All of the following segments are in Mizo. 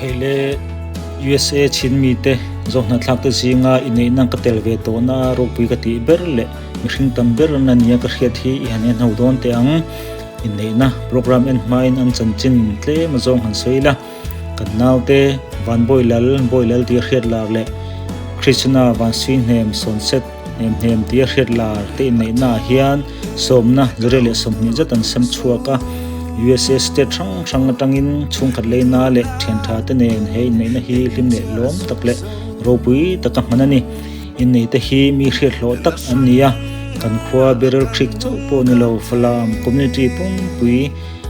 Hei le USA chin mite zawhna thlak te zinga inneihna ka tel ve tawhna ropui ka tih ber leh mihring tam ber na nia ka hriat hi i han en ho dawn teh ang. Inneihna program en hmain an chanchin tlem a zawng han sawi ila. Kan naute Van Bawi Lal, Bawi Lal tia hriat lar leh Krishna Van Sui Hnem, Sawnset Hnem Hnem tia hriat lar te inneihna ah hian sawmna 120 zet an sem chhuak a. USA state hrang hrang atangin chhungkhat leina leh thiantha te nen he inneihna hi hlim leh lawm tak leh ropui taka hman a ni. Inneite hi mi hriat hlawh tak an ni a, kan khua Battle Creek chauh pawh ni lo Falam community pumpui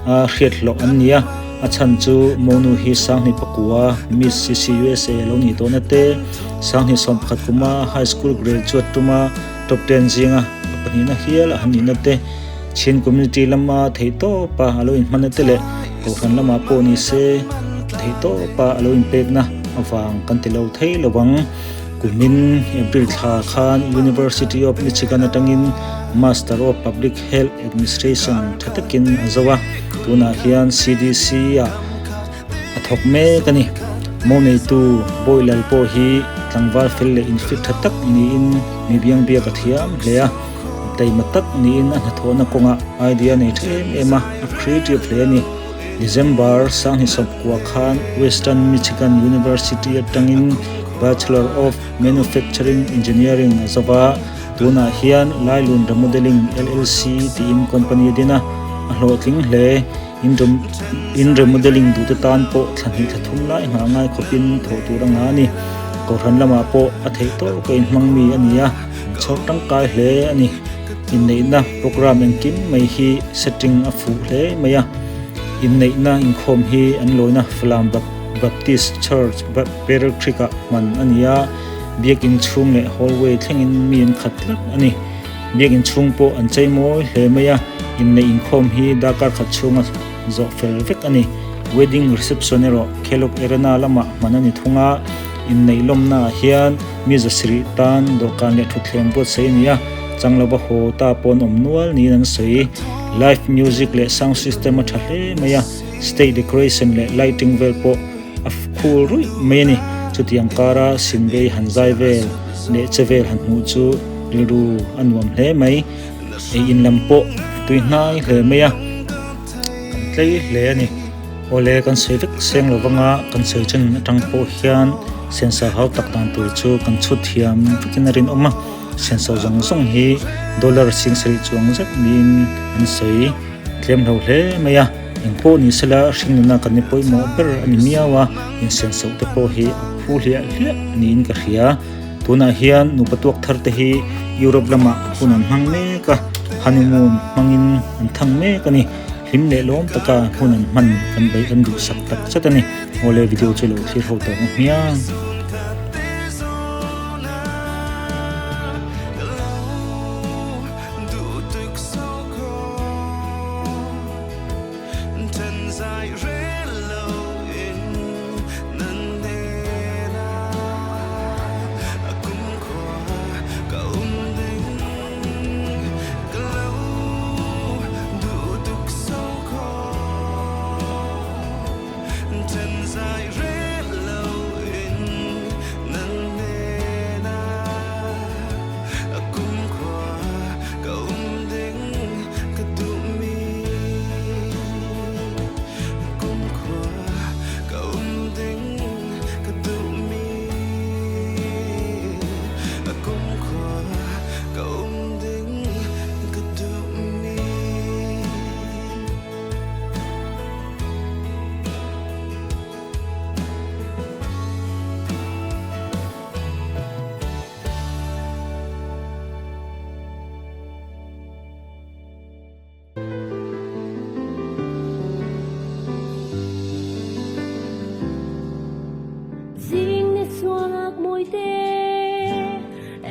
a hriat hlawh an ni a. A chhan chu Monu hi Sanghnih pakua Miss CCUSA a lo nih tawhna te, Sanghnih 11 kuma High School graduate tuma top ten zinga a pahnihna hial a han nihna te, Chin community lama theihtawpa a lo inhmanna te leh Kohhran lamah pawh ni se theihtawpa a lo inpekna avang kan ti lo thei lo ang. Kumin April thla khan University of Michigan atangin Master of Public Health Administration tha takin a zo a, tunah hian CDC ah a thawk mek a ni. Mo neitu Bawi Lal pawh hi tlangval fel leh infit tha tak niin mi biangbiak a thiam hle a, taima tak niin a hnathawhna kawngah idea nei tha em em a, a creative hle a ni. December 2019 khan Western Michigan University atangin Bachelor of Manufacturing Engineering a zo a, tunah hian Lailun Remodeling LLC tiin company a din a, a hlawhtling hle. In remodeling duhte tan pawh thla hnih thla thum lai nghah ngai khawpin thawh tur a ngah a ni. Kohhran lamah pawh a theih tawk a inhmang mi a ni a, an chhawr tangkai hle a ni. Inneihna program engkim mai hi setting a fuh hle mai a, inneihna inkhawm hi an lawina Falam Baptist Church Battle Creek ah hman a ni a, biakin chhung leh hallway thlengin mi an khat tlat a ni. Biakin chhung pawh an chei mawi hle mai a, inneih inkhawm hi darkar khat chhunga zawh fel vek a ni. Wedding reception erawh Kellogg Arena lamah hman a ni thung a, inneih lawmna ah hian mi zasirih tan dawhkan leh thutthleng buatsaih a ni a, changlova haw ta pawh an awm nual niin an sawi. Live music leh sound system a tha hle mai a, stage decoration leh lighting vel pawh a khul ruih mai a ni. Chutiang kara Sinbei han zai vel leh che vel han hmuh chu rilru a nuam hle mai. Ei in lam pawh tui hnai hle mai a, kan tlei hle a ni. Awle kan sawi vek seng lo vanga kan sawi chen atang pawh hian sensa hau tak dan tur chu kan chhut thiam vekin a rinawm a, senso zawng zawng hi dollar 70 chuang zet niin an sawi tlem hlo hle mai a, engpawh ni sela hringnuna kan ni pawimawh ber a ni miau a, insenso te pawh hi a phu hliah hliah niin ka hria. Tunah hian nupa tuak thar te hi Europe lamah hun an hmang mek a, honeymoon hmangin an thang mek a ni. Hlim leh lawm taka hun an hman kan beih an duhsak tak zet a ni. Awle video chu lo thlir ho tawh ang hmiang. Zing ni chhuak mawi te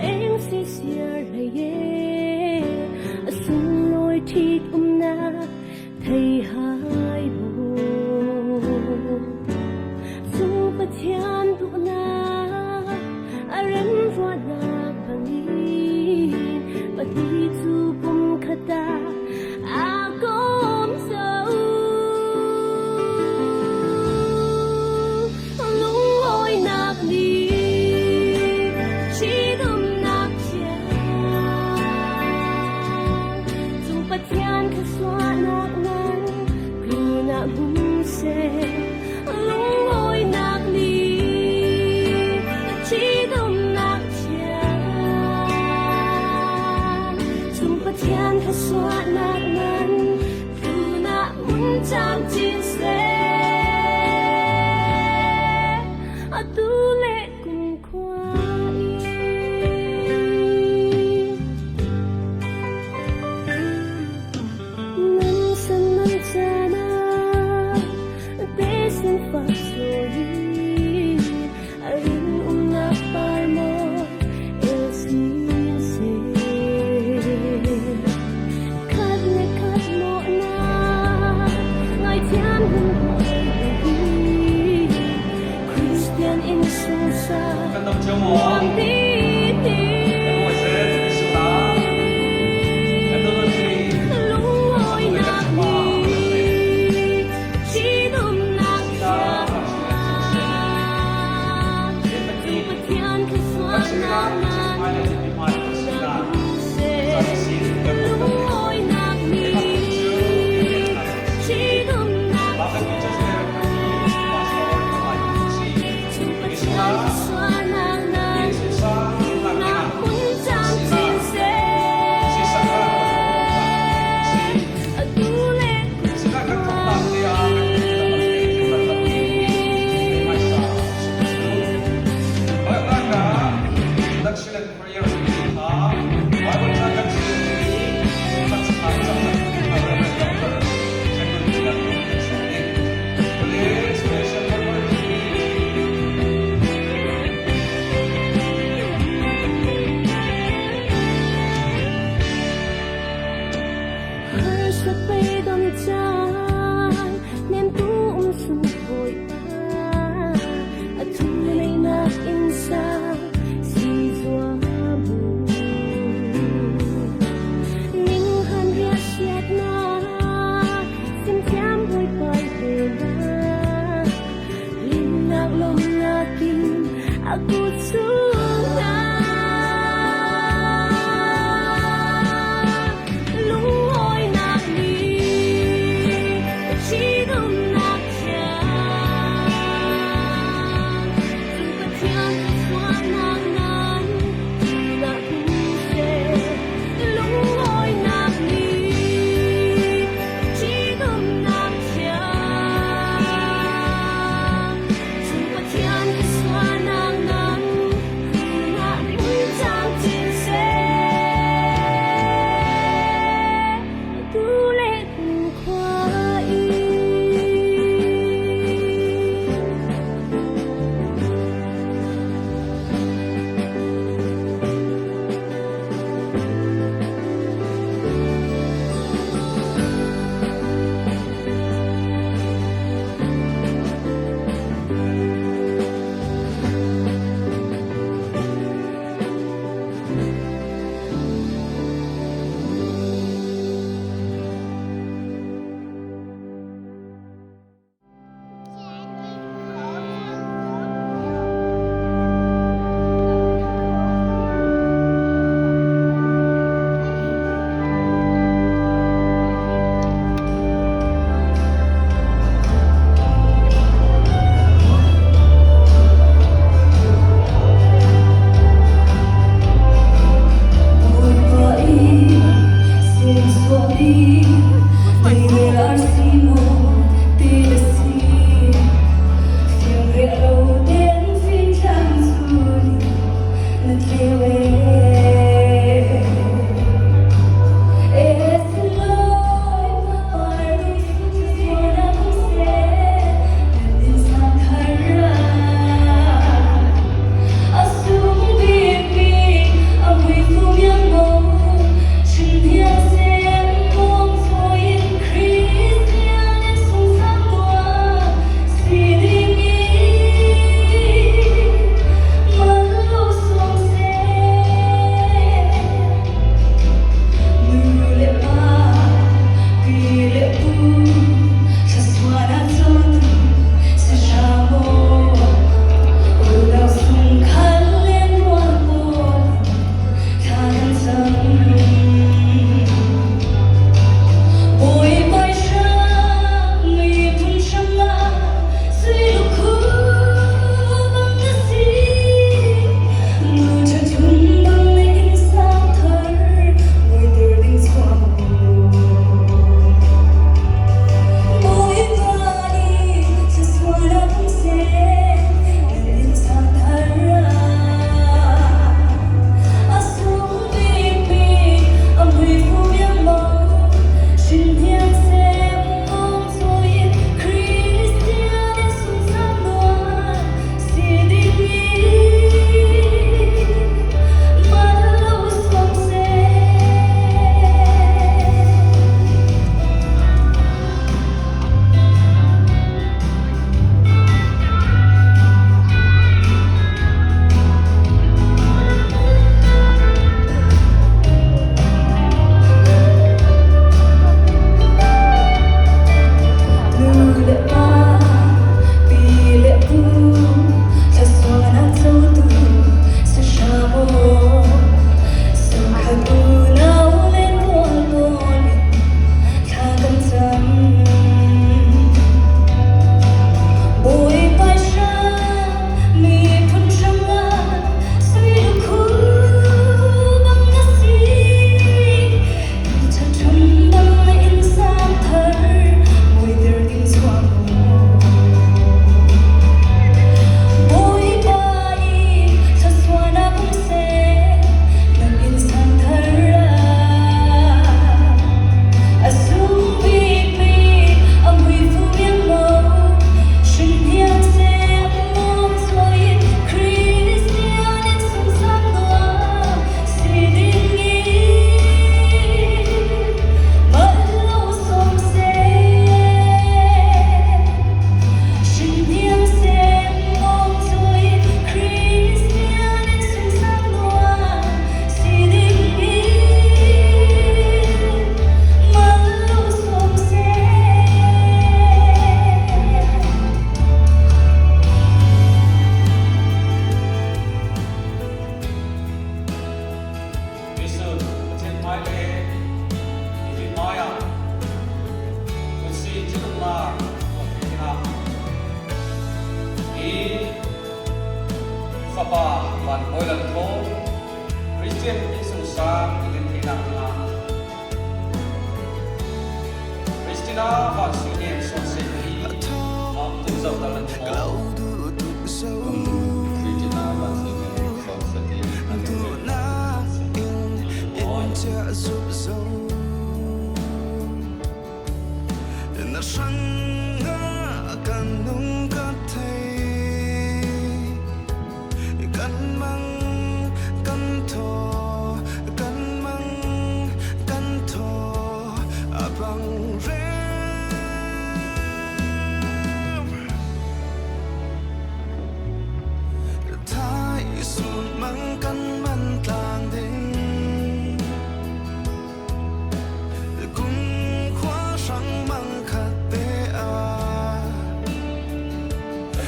eng si siar hlei e a sunglawi thit umna thei hai bawk chu Pathian duhna a rem ruahnak bangin pahnih chu pum khata a kawm zo. Pathian thluachuahnak ngan tunah hmun camcin seh. Atu le kumkhua in. Nan san nan caan ah tesin fak sawi a rin umnak par maw el sin seh. Khat le khat mawhnak ngaithiam hun hawi Christian in sungsa Kan dam cio maw? nuam ti ti. Kan hawi seh, Minnesota. Kan dawt si. Lungawinak nih ṭhitumnak thiang cu Pathian thluachuahnak ngan nak seh. Lungawinak nih ṭhitumnak thiang cu Pathian thluachuahnak ngan nak hmun camcin seh. Atu le kumkhua Harsat beidon caan nemtu um sung hawipa a thu leinak inn sang si zuam u. Ning han riah siatnak fimthiam bawipa te na Limnak lawmnak in a kut chungah lungawinak nih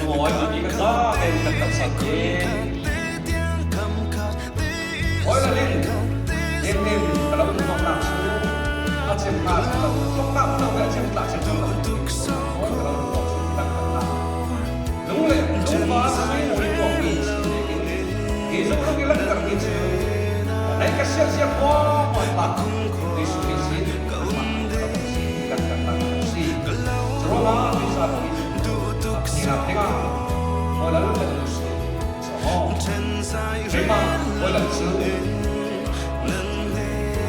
Lungawi timi ka za tein kan taksa hi Oilalin Nemnem ka lo duhnak cu a cem hna lo tloknak lo le a cem tla cem lo ka lo duh cu kan kan lung le lungva sui mawi tuakmi si in hi zong i langhtermi cu nei ka siah sia khua ta Jesuh Khrih sin kan kan si Roma visa lo in dingah dingah holal kan si Keimah holal cu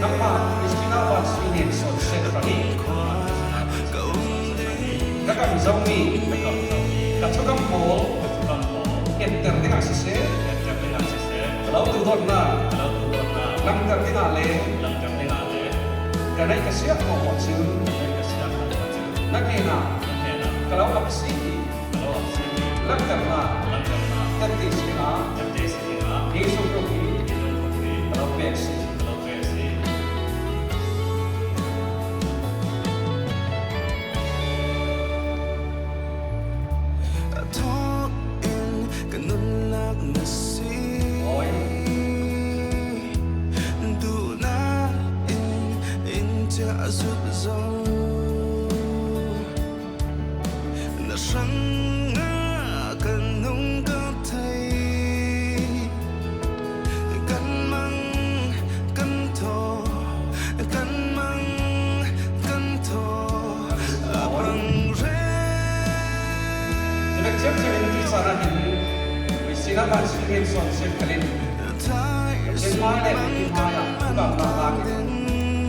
nangmah Christina van sui son set rani ka kam zomi ka thukam pawl enter dingah siseh lo tu dawtnak langhter dingah le ka neih ka siah ko maw cu na hnenah ka lo ap si ti langhternak tette sinah Jesuh Khrih hi ka lo pek si.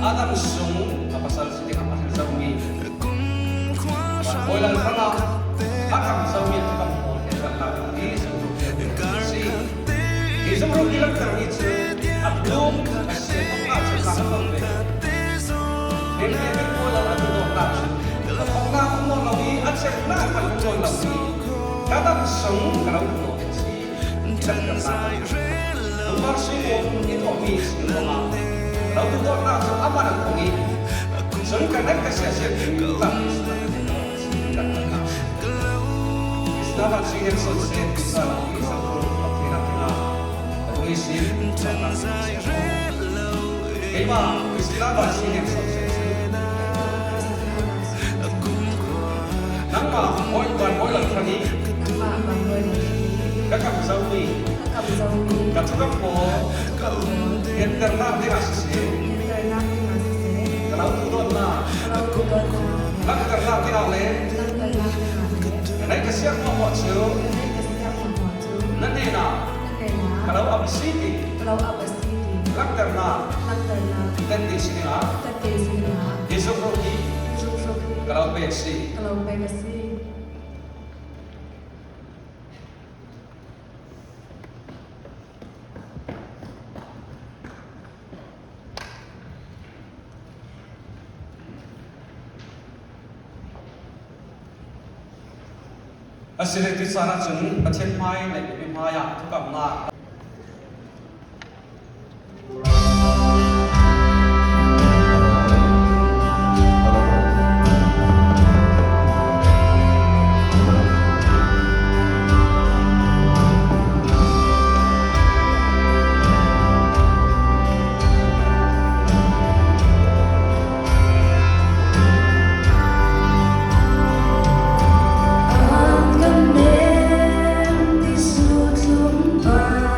Adam sung a pasal si ding ah a zomi Bawilan hrangah a kam zomi a kam pawl he kan lak hi si hi zumru ti langhter mi cu a tlum a si a si ka lo ve Heng he kan pawl a tu dawt nak cu a thong nak um lo i a chek nak kan um lo i ka dam sung ka lo tu si Lungvar sui i tuahmi si ruangah lo tu dawtnak cu amah an thong i cun ka nek ka sia sia tlang Islam sui hen son se sa i sa thina thina ui sin keimah Islam sui hen son se nangmah hoi van hoi lan thani ka kam zomi ka thukam pawl enter-nak dingah siseh ka lo tu dawtnak langhternak dingah le nei ka siang maw cu na hnenah ka lo ap si ti langhternak tette si dingah Jesuh Khrih hi ka lo pek si. Asile ti caan ahcun Pathian hmai le mipi hmai ah thukamnak An kan nem ti su thlum pa.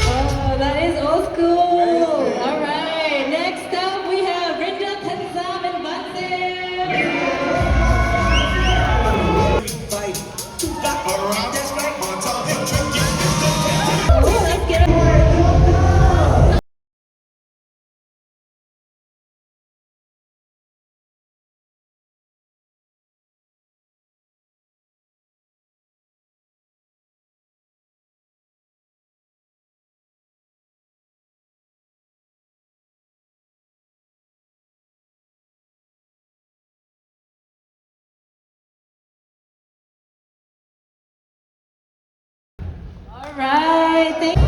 Oh, that is old school. All right. Next up, we have Rinda Tenzam and Vatsim. Ooh, let's get All right. Thank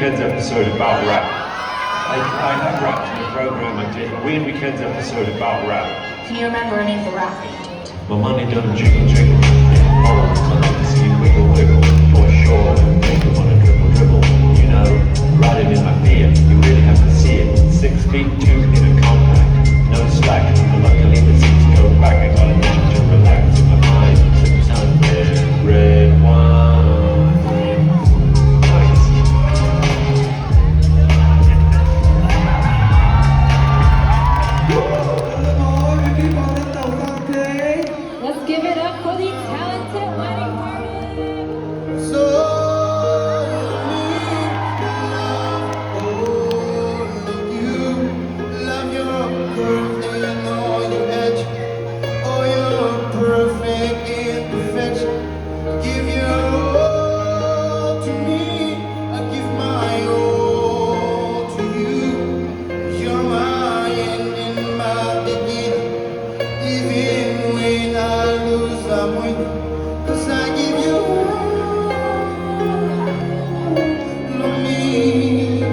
Weekends episode about rap. I, I have rapped in a program I did, a Weird Weekends episode about rap. Can you remember any of the rap that you did? My money don't jiggle jiggle, it folds. I like to see you wiggle wiggle, for sure. Make you wanna dribble dribble, you know. Riding in my Fiat, you really have to see it. 6 feet 2 in a compact, no slack. But luckily the seats go back. I got a mission to relax in my mind. Sip some red, red wine. Nice. Let's give it up for the talented wedding party. So love all of you, love your curves and all your edge, all your perfect imperfection. Give your all to me, I give my all to you. You're my end and my beginning. Even when I lose, I'm winning. 'Cause I give you all of me.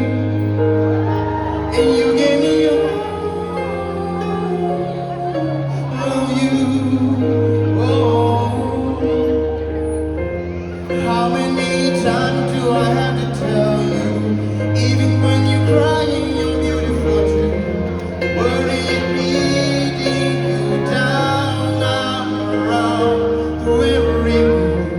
And you gave me all of you. Oh. How many times do I have to tell you? Even when you're crying, you're beautiful too. World is beating you down, I'm around through every move.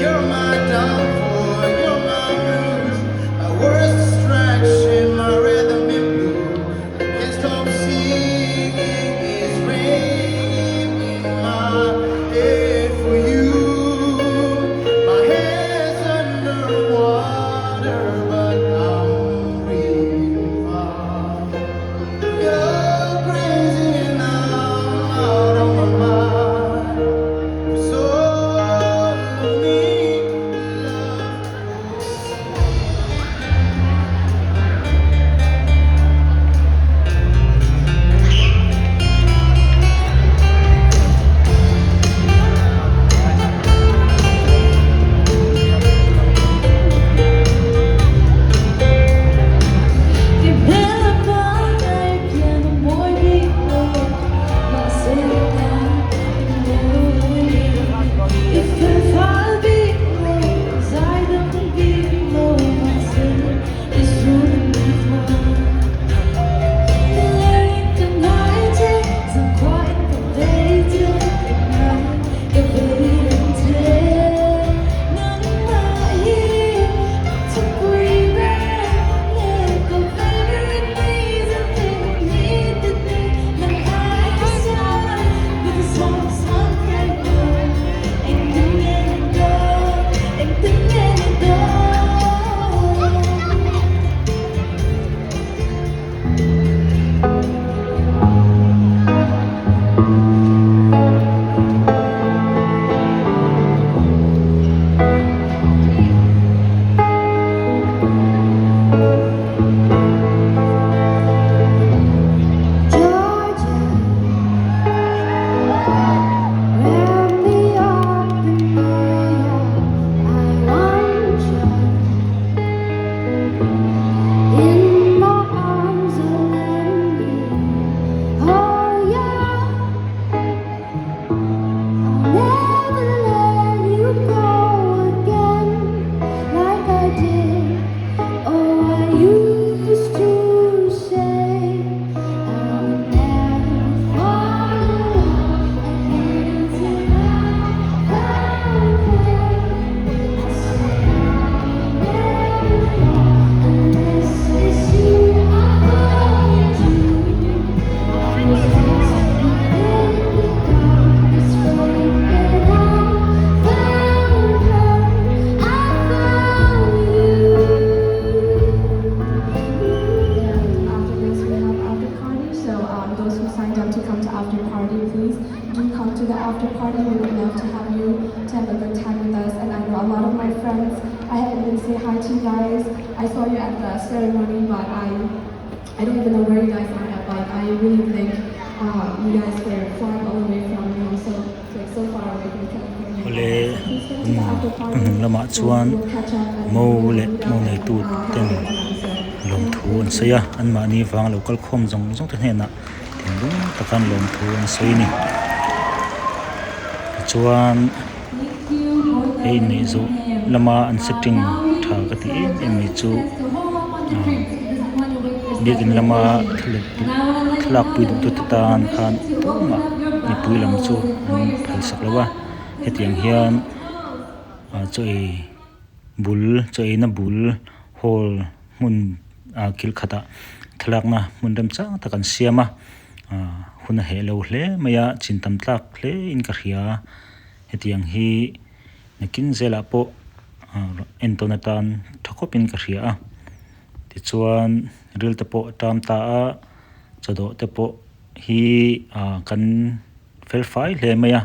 You're my downfall, you're my muse, my worst distraction, my rhythm and blues. I can't stop singing, it's ringing in my head for you. My head's underwater, but I'm breathing fine. You're crazy and I'm out of my mind. So all of me, love. Georgia, wrap me up in Maya. I want you in my arms and let me hold you. I'll never let you go again like I did. Oh, I used to say I would never fall in love again until I found her. I said I would never fall unless it's you I fall to. I was lost in the darkest void, and I found her. I found you. And after this, we have after party. So those who signed up to come to after party, please do come to the after party. We would love to have you to have a good time with us. And I know a lot of my friends, I haven't even say hi to you guys. I saw you at the ceremony, but I don't even know where you guys are at. But I really thank you guys for flying all the way from so like so far away from California. Awle a hnung lamah chuan mo leh mo neitu ten lawmthu an sawi a anmahni vang lo kal khawm zawng zawng te hnenah thinlung taka an lawmthu an sawi a ni tichuan hei inneih zawh lama an setting tha ka tih em em mai chu biakin lama thlalak pui duh te tan khan tumah mipui lam chu an phalsak lo a hetiang hian ah chaw ei bul chaw ei na bul hall hmun ah kil khatah thlalakna hmun remchang tak an siam a ah hun a heh lo hle mai a chin tam tlak hle in ka hria hetiang hi nakin zelah pawh ah entawn atan tha khawp in ka hria a tichuan ril te pawh a tam ta a chawdawh te pawh hi ah kan fel fai hle mai a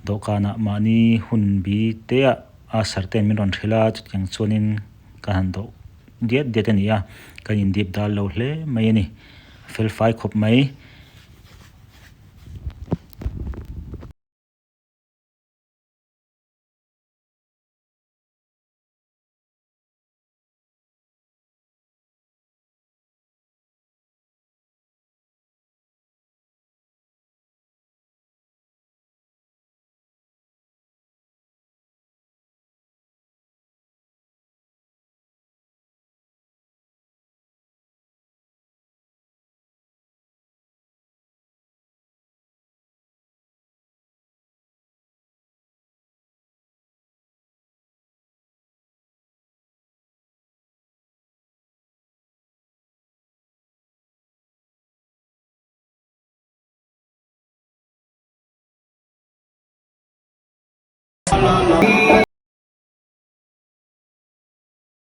dawhkanah mahni hun bi te ah a sar ten min rawn hrilh a chutiang chuanin ka han dawh diat diat a ni a kan in dip dal lo hle mai a ni a fel fai khawp mai.